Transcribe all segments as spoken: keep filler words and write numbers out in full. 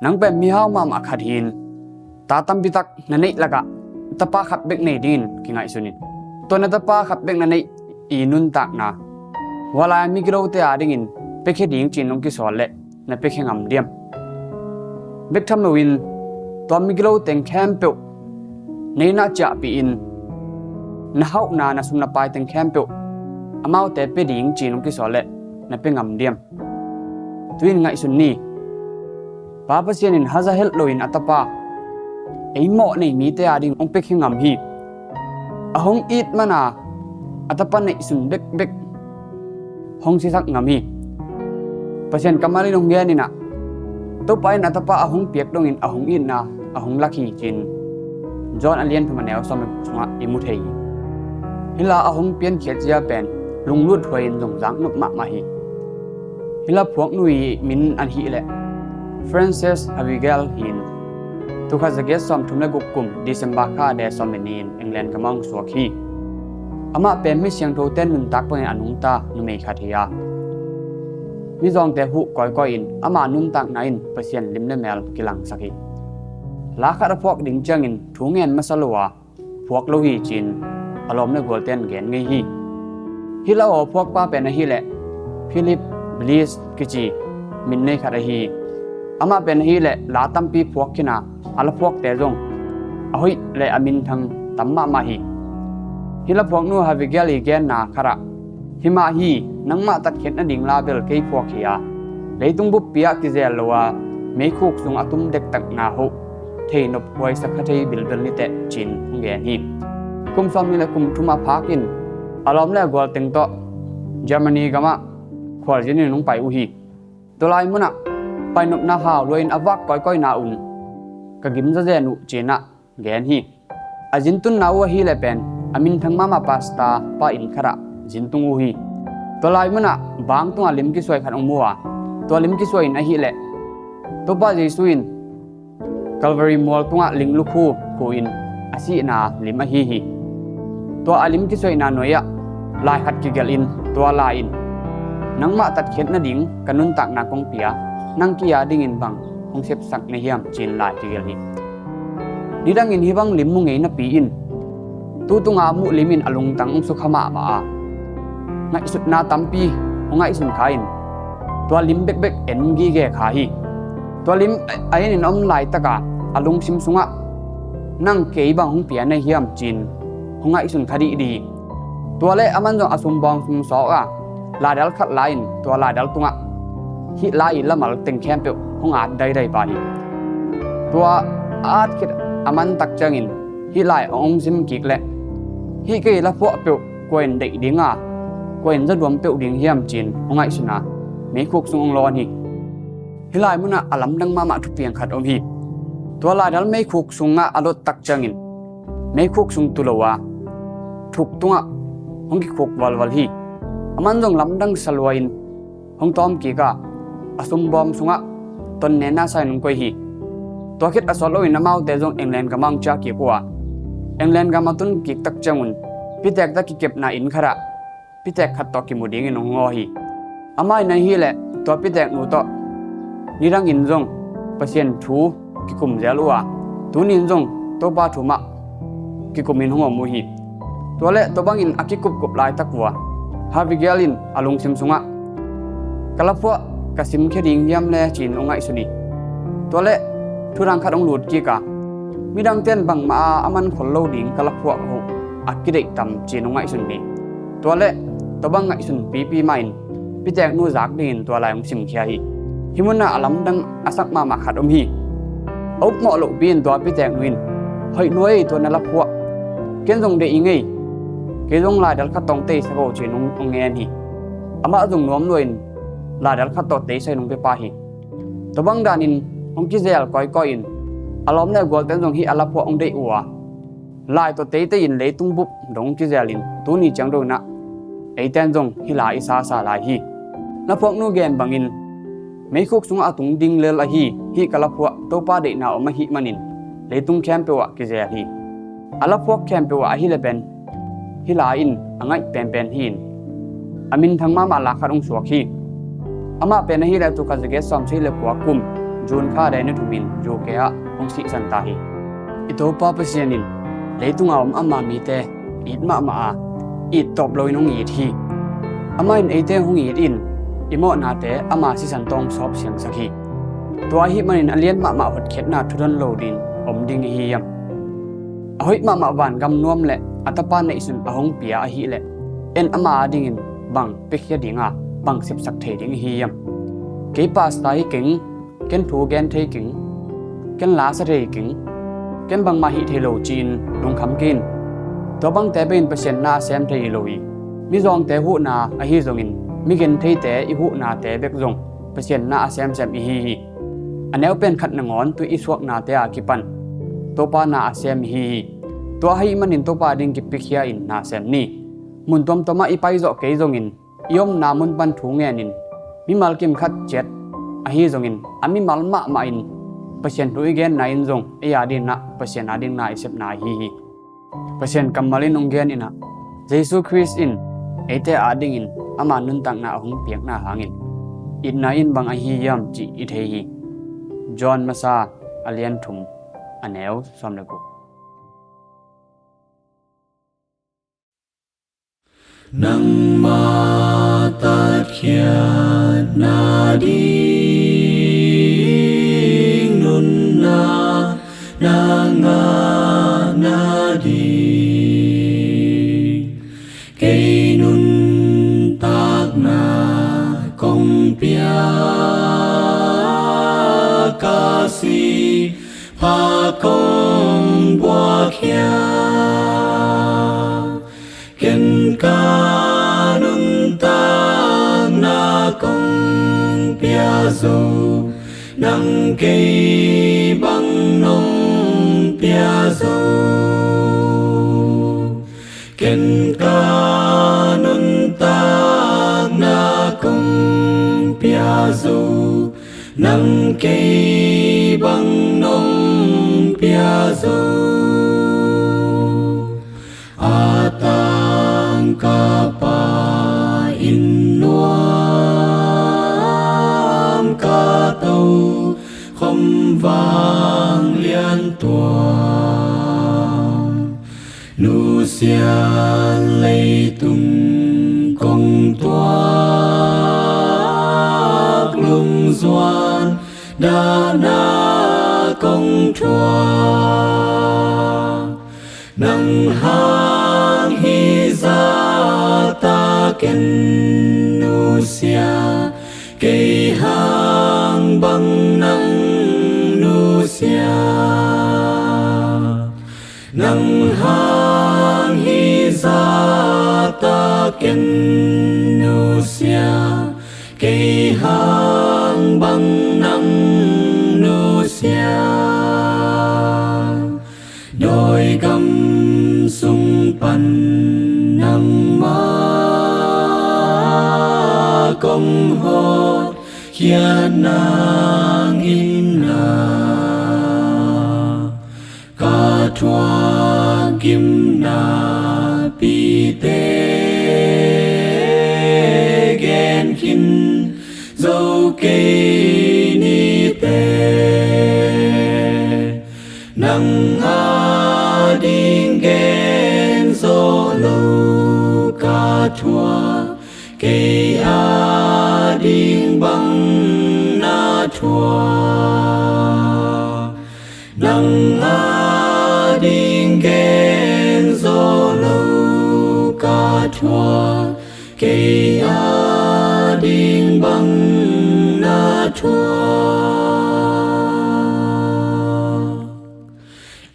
Nang pen mihau mahmah khat hi-in, ta tampitak na neih lakah tapa khat bek nei dingin kingaihsun in. Tua na tapa khat bek na neih i nuntakna hua lai migilote adingin piakhia ding ci-in hong kisawl leh na piakhia ngam diam? Bek tham loin tua migilo teng khempeuh neihna ciahpih in, na hauhna, na sum na pai teng khempeuh amaute pia ding ci-in hong kisawl leh na pia ngam diam? Tu-in ngaihsun ni. Pa Pasian in haza helh loin a tapa, ei mawh nei mite ading hong piakhia ngam hi. A hong it mana a tapa neihsun bekbek hong sisak ngam hi. Pasian kammal in hong gen in ah, Topa in a tapa a hong piak dongin a hong itna a hong lak hi ci-in John a lian thum a neu sawm le guk sungah i mu thei hi. Hih la a hong piankhiat zia pen lunglut huai-in zong zaknop mahmah hi. Hih la phuaknu i min ahih leh Frances Havergal hi-in, tul khat za giat sawm thum le guk kum December kha a de sawm le ni-in England gam ah hong suak hi. Amah pen mi siangthote nuntak bangin a nungta numei khat hi a, mizawngte huh kawikawi in ama nuntakna in Pasian lim le mel kilangsak hi. La khat a phuak ding ciangin thu ngen masa lo a, phuak lo hi ci-in a lawm le gualte in gen ngei hi. Hih la aw phuakpa pen ahih leh Philip Bliss kici min nei khat ahi hi. Amah pen ahih leh la tampi phuak khin a, a la phuakte zong a hoih le a minthang tam mahmah hi. Hih la phuaknu Havergal i genna khat ah, Himah hi, nangmah tatkhiat nading la bel kei phuak hi a, leitung buppi ah kizel lo a, meikhuk sung a tum dektakna hoh thei nop huai sa kha thei bilbel niteh ci-in hong gen hi. Kum sawmnih le kum thum a phak in a lawm le a gual teng tawh Germany gam ah khualzin in hong pai uh hi. Tua lai munah painopna hau lua-in a vak kawikawina un ka gim zazen uh ci-in ah gen hi. A zintunna uh ahih leh pen a minthang mahmah pastor pa inn khat ah zintung uh hi. Tua lai munah bang tungah lim kisuai khat hong mu a, tua lim kisuai in ahih leh Topa Jesu in Calvary mual tungah ling lukhu khuh in a sihna lim ahi hi. Tua a lim kisuaina nuai-ah lai khat kigelh in, tua lai in, nangmah tatkhiat nading ka nuntakna kong pia, nang ki-a dingin bang hong sepsak na hiam ci-in lai kigelh hi. Nidangin hih bang lim mu ngei napi in tu tunga muh lim in a lungtang hong sukha mahmah a, ngaihsutna tampi hong ngaihsun kha in tua lim bekbek en gige kha hi. Tua lim a en in a om laitaka a lungsim sungah nang kei bang hong pia na hiam ci-in hong ngaihsun kha dihdih hi. Tua le aman zong a sumbawng sung sawk a, laidal khat la in tua laidal tungah hih lai i lamal teng khempeuh hong at daidai pah hi. Tua a at khit a man tak ciangin hih lai hong sim kik leh hih kei laphuah peuh kua in deih ding a, kua in zaduam peuh ding hiam ci-in hong ngaihsun a, meikhuk sung hong lawn hi. Hih lai munah a lamdang mahmah thupiang khat om hi. Tua laidal meikhuk sungah a lot tak ciangin meikhuk sung tu lo a, thuk tungah hong kikhuk valval hi. Aman zong lamdang sa lua in hong tawm kik a, a sumbawm sungah tonnenna sa-in hong koih hi. Tua khit a sawt loin amaute zong England gam ah hong ciah kik uh a, England gam a tun kik tak ciangun pitek tawh kikepna inn khat ah pitek khat tawh kimu dingin hong ngaw hi. Amah in ahih leh tua piteknu tawh nidangin zong Pasian thu kikum zel uh a, tuni-in zong Topa thu mah kikumin hong om uh hi. Tua le tua bangin a kikupkup laitak uh a, Havergal in a lungsim sungah ka laphuah ka simkhia ding hiam le ci-in hong ngaihsun hi. Tua le thudang khat hong lut kik a, midangte in bangmah a a man khol lo ding ka laphuah hoh a kideih tam ci-in hong ngaihsun hi. Tua le tua bang ngaihsun pipi mah in piteknu zak dingin tua lai hong simkhia hi. Hih munah a lamdang a sak mahmah khat om hi. A upmawh lohpi in tua piteknu in, hoih nuai ei tua na laphuah, ken zong deih ing ei, kei zong laidal khat tawh teisak o ci-in hong ngen hi. Amah zong nuam lua in laidal khat tawh teisak in hong pia pah hi. Tua bang danin hong kizel kawikawi in a lawm le a gualte in zong hih a laphuah hong deih uh a, lai tawh teitei in leitung bup dong kizel in tuni ciang dong inah eite in zong hih la i sasa lai hi. Laphuaknu gen bangin meikhuk sungah a tung ding lel ahi hih ka laphuah Topa deihna om ahih manin leitung khempeuh ah kizel hi. A laphuak khempeuh ah ahih leh pen hih la in a ngaih penpen hi-in a minthang mahmah la khat hong suak hi. Amah pen ahih leh tul khat za giat sawmsagih le kua kum June kha dai ni thumin U K ah hong sihsan ta hi. I Topa Pasian in leitunga om ama mite it mahmah a, it tawp loin hong it hi. Amah in eite hong it in i mawhnate ama sisan tawh hong sawp siangsak hi. Tua ahih manin a lian mahmah hotkhiatna thudon lo dingin om ding ihi hiam? A hoih mahmah vangam nuam le a tapa neihsun a hong pia ahih leh en ama adingin bang piakhia dinga, bang sepsak thei ding ihi hiam? Kei pastor hi keng, ken thu gen thei keng, ken la sa thei keng, ken bangmah hih thei lo ci-in lungkham kei in. Tua bangte bekin Pasian na a sem thei hi lo hi. Mizawngte huhna ahi zongin, migentheite i huhnate bek zong Pasian na a semsem ihi hi. A neu pen khat nangawn tui i suaknate a kipan Topa na a sem ihi hi. Tua ahih manin Topa ding kipiakhia in na sem ni. Mun tuamtuamah i paizawh kei zongin, i omna mun pan thu ngenin, mimal kim khat ciat ahi zongin, a mimal mahmah in Pasian thu i genna in zong ei adingin ah Pasian ading na i sepna ahi hi. Pasian kammal in hong gen in ah, Jesu Khrist in eite adingin ama nuntakna a hong piakna hangin itna in bang ahi hiam cih i thei hi. John masa a lian thum, a neu sawm le guk. Nangmah tatkhiat nading nunna na ngah nading, kei nuntakna kong pia, ka sih pha kong buakkhia. Ken ka nuntakna kong pia zo, nang kei bang nong pia zo. Ken ka nuntakna kong pia zo, nang kei bang nong pia zo. A tangka pa in nuam ka tokhom vanglian tua, nusia leitung kong tuak, lungzuan dahna kong thuak. Nang hang hih zahta ken nusia, kei hang bang nang nusia. Nang hang hih zahta ken nusia, kei hang bang nang nusia. Dawi gam sung pan nangmah kong hotkhiat nangin ah, ka thuak gimna pite gen khin zo kei ni teh. Nang ading gen zo lo ka thuak, kei ading bang na thuak. Nang ading gen zo lo ka thuak, kei ading bang na thuak.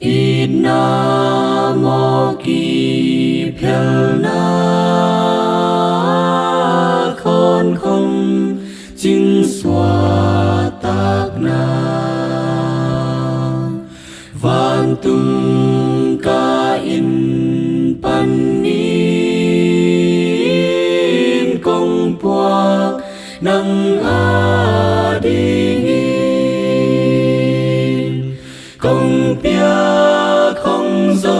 Itna mawk kiphelna, khawnkhong cing suahtakna, vantung ka inn panin kong puak nang adingin, kong piak hong zo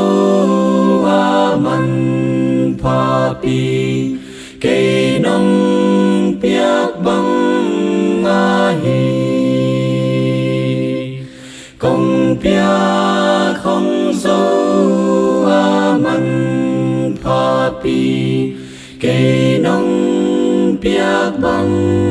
a manphapi, kei nong piak bang ahi. Kong piak hong zo a manphapi, kei nong piak bang